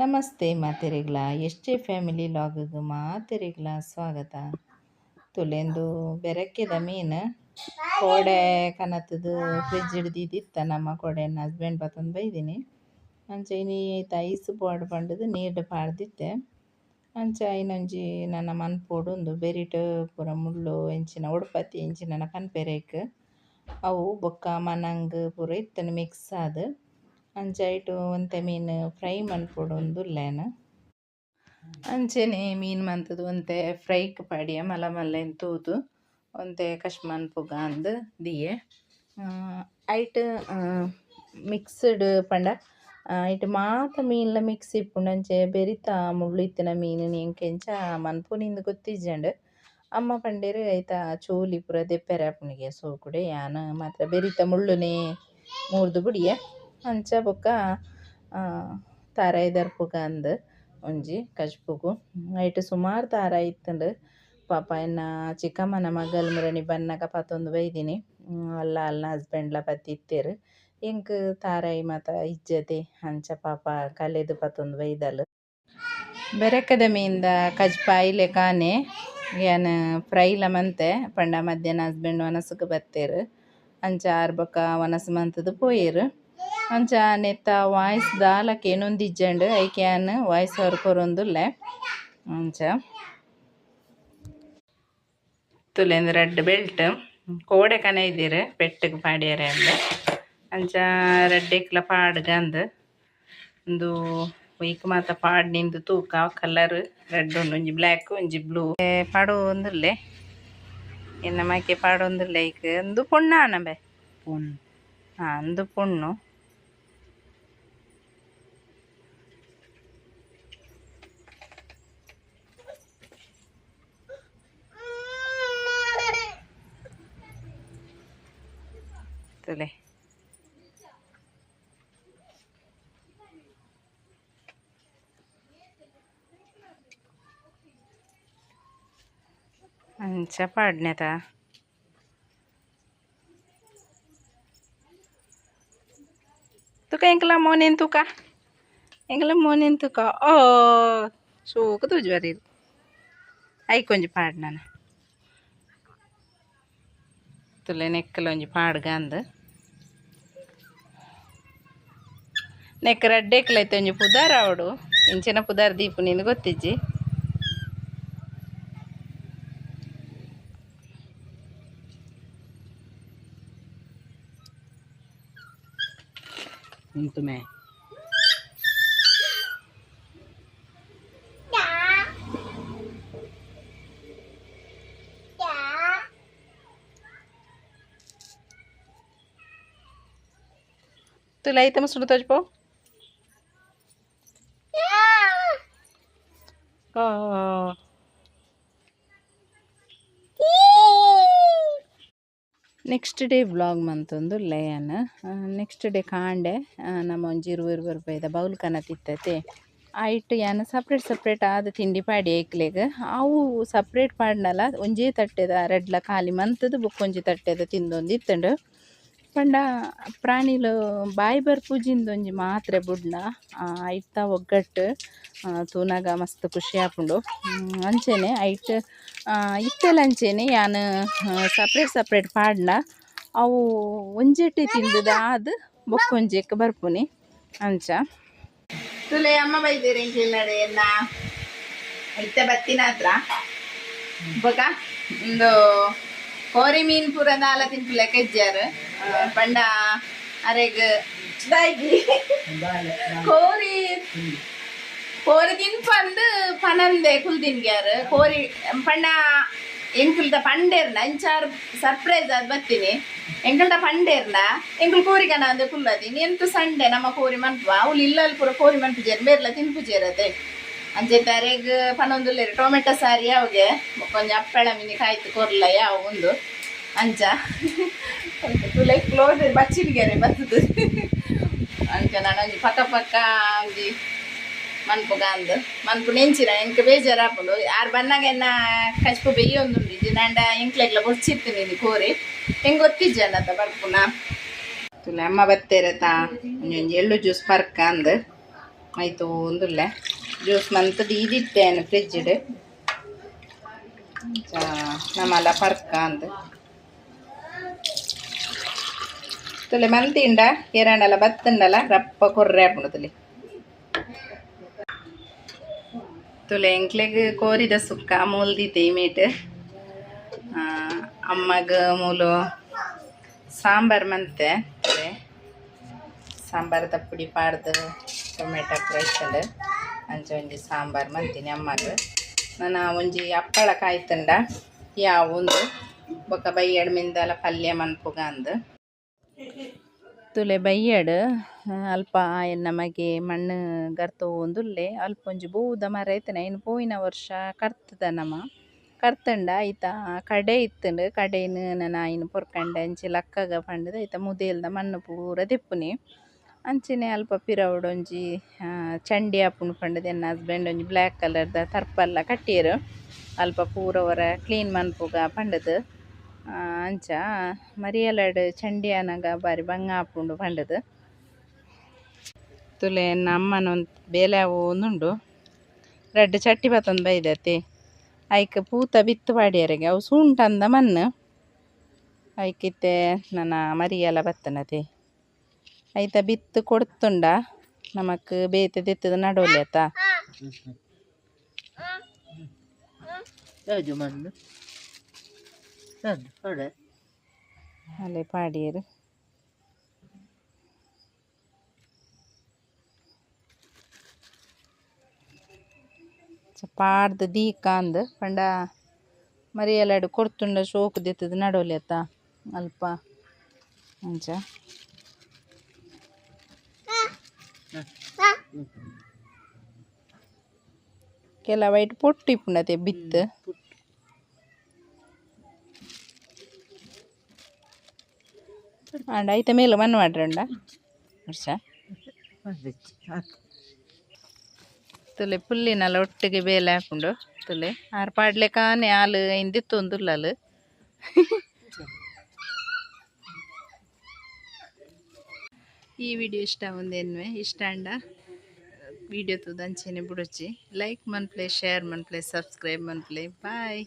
Namaste ಮಾತೆರೆಗ್ಲ, S J family ಲಾಗಿಗೆ ಮಾತೆರೆಗ್ಲ ಸ್ವಾಗತ. ತುಲೆಂದು ಬೆರಕೆದ ಮೀನು ಕೋಡೆ ಕನತದು ಫ್ರಿಜ್ ಹಿಡ್ದಿದ್ದಿತ್ತ ನಮ್ಮ ಕೋಡೆ ಹಸ್ಬೆಂಡ್ ಬತ್ತೊಂದು ಬೈದಿನಿ. ಅಂಚ ಇನಿ ಐತ ಐಸ್ ಬೋರ್ಡ್ ಪಂಡದು ನೀರು ಪಾಡ್ದಿತ್ತೆ. ಅಂಚ ಇನ್ನೊಂಜಿ ನನ್ನ ಮನ್ಪೊಡು ಉಂದು ಬೆರಿಟ್ ಪೂರ ಮುಳ್ಳು ಎಂಚಿನ ಒಡ್ಪತಿ ಎಂಚಿನ ಪನ್ಪೆರೇಕ್ ಅವು ಬೊಕ್ಕ ಮನಂಗ್ ಪೂರ ಇತ್ತನ ಮಿಕ್ಸ್ ಆದ್. ಅಂಚ ಐಟು ಒಂತೆ ಮೀನು ಫ್ರೈ ಮನ್ಪೊಡು ಉಂದುಲ್ಲೇನ. ಅಂಚೆನೆ ಮೀನು ಮಂತದು ಒಂತೆ ಫ್ರೈಕ್ ಪಾಡಿಯ ಮಲ್ಲ ಮಲ್ಲ ತೂದು ಒಂತೆ ಕಶ್ ಮನ್ಪುಗ ಅಂದ್ ದಿಯೆ. ಐಟ್ ಮಿಕ್ಸ್ಡ್ ಪಂಡ ಐಟ್ ಮಾತ ಮೀನ್ಲ ಮಿಕ್ಸ್ ಇಪ್ಪುಂಡು. ಅಂಚೆ ಬೆರಿತ ಮುಳ್ಳು ಇತ್ತಿನ ಮೀನು ಎಂಕ್ ಎಂಚ ಮನ್ಪುನಿಂದ್ ಗೊತ್ತಿಜ್ಜಂಡ್. ಅಮ್ಮ ಪಂಡೆರ್ ಐತ ಚೋಲಿ ಪೂರ ದೆಪ್ಪೆರೆ ಆಪುಂಡಿಗೆ ಸೋಕುಡೆ ಯಾನ್ ಮಾತ್ರ ಬೆರಿತ ಮುಳ್ಳುನೇ ಮೂರ್ದು ಬುಡಿಯೆ. ಅಂಚ ಬೊಕ್ಕ ತಾರಾಯಿ ದರ್ಪುಗ ಅಂದ್ ಒಂಜಿ ಕಜ್ಪುಗು ಐಟ್ ಸುಮಾರು ತಾರಾಯಿ ಇತ್ತುಂಡು. ಪಾಪ ಎನ್ನ ಚಿಕ್ಕಮ್ಮನ ಮಗಲ್ ಮುರಣಿ ಬನ್ನಗ ಪತೊಂದು ಬೈದಿನಿ. ಅಲ್ಲ ಅಲ್ನ ಹಸ್ಬೆಂಡ್ಲ ಬತ್ತಿತ್ತೆರ್. ಎಂಕ್ ತಾರಾಯಿ ಮಾತ ಇಜ್ಜತೆ ಅಂಚ ಪಾಪ ಕಲೆದು ಪತೊಂದು ಬೈದಲ್. ಬೆರಕದ ಮೀನ್ದ ಕಜ್ಪ ಆಯಿಲೆಕಾನೆ ಯಾನ್ ಫ್ರೈಲ ಮಂತೆ ಪಂಡ ಮಧ್ಯಾಹ್ನ ಹಸ್ಬೆಂಡ್ ವನಸುಕು ಬತ್ತೆರ್. ಅಂಚ ಆರ್ ಬೊಕ್ಕ ವನಸು ಮಂತುದು ಪೋಯೆರ್. ಅಂಚ ನೆತ್ತ ವಾಯ್ಸ್ ದಾಲ ಕೇನೊಂದಿಜ್ಜಂಡ್ ಐಕ್ ಯಾನ್ ವಾಯ್ಸ್ ಓವರ್ ಕೊರೊಂದುಲ್ಲೆ. ಅಂಚ ತುಲೆಂದು ರಡ್ಡ್ ಬೆಲ್ಟ್ ಕೋಡೆ ಕನ ಇದ್ದೀರ್ ಪೆಟ್ಟಗ್ ಪಾಡ್ಯರೆ ಅಂದ್. ಅಂಚ ರಡ್ಡೆಕ್ಲ ಪಾಡ್ಗ ಅಂದ್. ಉಂದು ಒಯ್ಕ್ ಮಾತ ಪಾಡ್ನಿಂದು ತೂಕ ಕಲರ್ ರಡ್ಡ್ ಉಂಡು, ಒಂಜಿ ಬ್ಲ್ಯಾಕ್ ಒಂಜಿ ಬ್ಲೂ ಪಾಡೊಂದುಲ್ಲೆ. ಎನ್ನ ಮೈಕೆ ಪಾಡೊಂದುಲ್ಲೆ ಐಕ್ ಉಂದು ಪೊಣ್ಣು ಆನಂಬೆ ಪೊಣ್ಣು. ಹಾ ಉಂದು ಪೊಣ್ಣು. ತುಲೆ ಅಂಚ ಪಾಡ್ನೆತ. ತುಕ ಎಂಕಲ ಮೋನೆನ್ ತೂಕ, ಎಂಕಲ ಮೋನೆನ್ ತೂಕ. ಓ ಸೋಕು ತೂಜುವರ್ ಐಕ್ ಒಂಜಿ ಪಾಡ್ನನ. ತುಲೆ ನೆಕ್ಕಲ ಒಂಜಿ ಪಾಡ್ಗ ಅಂದ್. ನೆಕ್ ರಡ್ಡೆಕ್ಲ ಐತೆ ಒಂಜಿ ಪುದರ್ ಆವೊಡು, ಎಂಚಿನ ಪುದರ್ ದೀಪುನಿಂದ್ ಗೊತ್ತಿಜ್ಜಿ. ಉಂತುಮೆ. ತುಲೆ ಐತ ಮಸ್ತ್ ತೋಜ್ಪೋ. ನೆಕ್ಸ್ಟ್ ಡೇ ವ್ಲಾಗ್ ಮಂತೊಂದುಲ್ಲೆ ಯಾನ್. ನೆಕ್ಸ್ಟ್ ಡೇ ಕಾಂಡೆ ನಮ್ಮ ಒಂಜಿ 20 ರೂಪಾಯಿದ ಬೌಲ್ ಕನತಿತ್ತತೆ. ಐಟ್ ಯಾನ್ ಸಪ್ರೇಟ್ ಸಪ್ರೇಟ್ ಆದ್ ತಿಂಡಿ ಪಾಡಿ ಐಕ್ಲೆಗ್. ಅವು ಸಪ್ರೇಟ್ ಪಾಡ್ನಲ ಒಂಜೇ ತಟ್ಟೆದ ರಡ್ಲ ಖಾಲಿ ಮಂತುದು ಬೊಕ್ಕೊಂಜಿ ತಟ್ಟೆದ ತಿಂದೊಂದಿತ್ತುಂಡು. ಪಂಡ ಪ್ರಾಣಿಲು ಬಾಯಿ ಬರ್ಪುಜಿಂದ್ ಒಂಜಿ ಮಾತ್ರೆ ಬುಡ್ನ ಐತ ಒಗ್ಗಟ್ಟು ತೂನಗ ಮಸ್ತ್ ಖುಷಿ ಆಪುಂಡು. ಅಂಚೆನೆ ಐಟ್ ಇತ್ತೆಲ ಅಂಚೆನೆ ಯಾನ್ ಸಪ್ರೇಟ್ ಸಪ್ರೇಟ್ ಪಾಡ್ನ ಅವು ಒಂಜೆಟ್ಟಿ ತಿಂದುದು ಆದ್ ಬೊಕ್ಕೊಂಜೆಕ್ ಬರ್ಪುನಿ ಅಂಚ. ತುಲೆ ಅಮ್ಮ ಬೈದೇರ್ ಎಂಕಿಲ್ಲಡೆ ಎನ್ನ ಇತ್ತೆ ಬತ್ತಿನ ಹತ್ರ ಬೊಕ ಉಂದು ಕೋರಿ ಮೀನ್ ಪೂರ ದಾಲ ತಿನ್ಪುಲೆಕ ಇಜ್ಜಾರ್. ಪಂಡ ಅರೆಗ್ ಕೋರಿ ಕೋರಿ ತಿನ್ಪಂದು ಪನಂದೆ ಕುಲ್ದಿನ್ಗ್ಯಾರ್. ಕೋರಿ ಪಂಡ ಎಂಕುಲ್ದ ಪಂಡೇರ್ನ ಅಂಚಾರ್ ಸರ್ಪ್ರೈಸ್ ಆದ್ ಬತ್ತೀನಿ. ಎಂಕಲ್ದ ಪಂಡೇರ್ನ ಎಂಕುಲು ಕೋರಿ ಕನ ಅಂದೆ ಕುಲ್ಲದಿ ಎಂತ ಸಂಡೆ ನಮ್ಮ ಕೋರಿ ಮನ್ಪುವ ಅವ್ಲು ಇಲ್ಲಲ್ ಪೂರ ಕೋರಿ ಮನ್ಪುಜೇರ್ ಮೇರ್ಲ ತಿನ್ಪುಜೇರತೆ. ಅಂಚೆತೆ ಅರೆಗ್ ಪನೊಂದುಲ್ಲೆರ್ ಟೊಮೆಟೊ ಸಾರಿ ಯಾವ್ಗೆ ಬೊಕ್ಕೊಂಜಿ ಅಪ್ಪಳ ಮಿನಿ ಕಾಯ್ತು ಕೊರ್ಲ ಯಾವ ಉಂದು ಅಂಚ ತುಲೆ ಕ್ಲೋಸ್ ಬಚ್ಚಿನ್ಗೆರೆ ಬತ್ತದು. ಅಂಚ ನಾನೊಂಜಿ ಪಕ್ಕ ಪಕ್ಕ ಒಂಜಿ ಮನ್ಪುಗ ಅಂದ್ ಮನ್ಪು ನೆಂಚಿನ ಎಂಕ್ ಬೇಜಾರ್ ಆಪುಂಡು. ಆರ್ ಬನ್ನಗ ಎನ್ನ ಕಜ್ಪು ಬೆಯ್ಯೊಂದುಂಡು ಇಜ್ಜಿಂಡ ಎಂಕ್ಲೆಗ್ಲ ಬೊಡ್ಚಿತ್ತು ನೀನು ಕೋರಿ ಎಂಕ್ ಗೊತ್ತಿಜ್ಜಂಡತ ಬರ್ಪುನ. ತುಲೆ ಅಮ್ಮ ಬತ್ತೇರತ ಒಂಜೊಂಜಿ ಎಳ್ಳು ಜ್ಯೂಸ್ ಪರ್ಕ ಅಂದ್. ಮೈತೋಂದುಲ್ಲೆ ಜ್ಯೂಸ್ ಮಂತ್ ದೀದಿತ್ತೇನು ಫ್ರಿಜ್ಡ್ ನಮ್ಮಲ್ಲ ಪರ್ಕ ಅಂದ್ ತುಲೆ ಮಂತಿಂಡ ಏರಾಂಡಲ ಬತ್ತಂಡಲ ರಪ್ಪ ಕೊರ್ರೆ ಆಪುಂಡು ತುಲೆ ತುಲೆ ಎಂಕ್ಲೆಗ್ ಕೋರಿದ ಸುಕ್ಕ ಮೂಲ್ದಿತ್ತೆ ಈ ಮೀಟ್ ಅಮ್ಮಗ ಮೂಲು ಸಾಂಬಾರ್ ಮಂತೆ ತುಲೆ ಸಾಂಬಾರ್ ಪುಡಿ ಪಾಡ್ದು ಟೊಮೆಟೊ ಫ್ರೆಶ್ ಅಂಚ ಒಂಜಿ ಸಾಂಬಾರ್ ಮಂತೀನಿ ಅಮ್ಮಗ ನಾನು ಒಂಜಿ ಅಪ್ಪಳ ಕಾಯ್ತಂಡ ಯಾವೊಂದು ಬೊಕ್ಕ ಬೈಯಡ್ ಮಿಂದಲ ಪಲ್ಯ ಮನ್ಪುಗ ಅಂದ್ ತುಲೆ ಬೈಯಡ್ ಅಲ್ಪ ಆಯನ್ ನಮಗೆ ಮಣ್ಣು ಗರ್ತೋಂದುಲ್ಲೆ ಅಲ್ಪ ಒಂಜಿ ಬೂದ ಮರ ಇತ್ತನೆ ಐನ್ ಪೋಯಿನ ವರ್ಷ ಕರ್ತದ ನಮ ಕರ್ತಂಡ ಐತ ಕಡೆ ಇತ್ತುಂಡು ಕಡೆನ್ ನನ ಐನ್ ಪೊರ್ಕಂಡೆ ಅಂಚಿ ಲಕ್ಕಗ ಪಂಡುದು ಐತ ಮುದೇಲ್ದ ಮಣ್ಣು ಪೂರ ದೆಪ್ಪುನಿ ಅಂಚನೆ ಅಲ್ಪ ಪಿರವುಡು ಒಂಜಿ ಚಂಡಿ ಆಪುಂಡು ಪಂಡುದು ಎನ್ನ ಹಸ್ಬೆಂಡ್ ಒಂಜಿ ಬ್ಲ್ಯಾಕ್ ಕಲರ್ದ ತರ್ಪಲ್ಲ ಕಟ್ಟಿಯೆರ್ ಅಲ್ಪ ಪೂರ ಒರ ಕ್ಲೀನ್ ಮನ್ಪುಗ ಪಂಡುದು ಅಂಚ ಮರಿಯಲಡ್ ಚಂಡಿ ಆನಗ ಬಾರಿ ಬಂಗ ಆಪುಂಡು ಪಂಡುದು ತುಲೆ ಎನ್ನ ಅಮ್ಮನ ಬೇಲೆ ಆವೊಂದುಂಡು ರಡ್ಡ್ ಚಟ್ಟಿ ಪತ್ತೊಂದು ಬೈದತೆ ಐಕ್ ಪೂತ ಬಿತ್ತು ಪಾಡ್ಯೆರೆಗೆ ಅವು ಸೂಂಟಂದ ಮಣ್ಣು ಐಕಿತ್ತೆ ನನ ಮರಿಯಲ ಬತ್ತನತೆ ಐತ ಬಿತ್ತು ಕೊಡ್ತುಂಡ ನಮಕ್ ಬೇತೆ ದೆತ್ತದ ನಡೋಲಿ ಆತ ಅಲ್ಲೇ ಪಾಡಿಯರು ಪಾಡ್ದು ದೀಕ ಅಂದ್ ಪಂಡ ಮರಿಯಲಡ್ ಕೊರ್ತುಂಡ ಶೋಕು ದೆತ್ತದ ನಡೋಲಿ ಆತ ಅಲ್ಪ ಅಂಚ ಕೆಲವು ಐಟ್ ಪೊಟ್ಟು ಇಪ್ಪುಂಡತೆ ಬಿತ್ತು ಆಂಡ ಐತ ಮೇಲು ಮಣ್ಣು ಮಾಡ್ರಂಡ ವರ್ಷ ತುಲೆ ಪುಲ್ಲಿನಲ್ಲ ಒಟ್ಟಿಗೆ ಬೇಲೆ ಹಾಕೊಂಡು ತುಲೆ ಆರ್ ಪಾಡ್ಲೆ ಕಾನೆ ಆಲು ಐನ್ ಈ ವಿಡಿಯೋ ಇಷ್ಟ ಒಂದೇನ್ವೆ ಇಷ್ಟ ಅಂಡ ವಿಡಿಯೋ ತೂದು ಅಂಚೆನೆ ಬುಡೊಚ್ಚಿ ಲೈಕ್ ಮನ್ಪ್ಲೆ ಶೇರ್ ಮನ್ಪ್ಲೆ ಸಬ್ಸ್ಕ್ರೈಬ್ ಮನ್ಪ್ಲೆ ಬಾಯ್.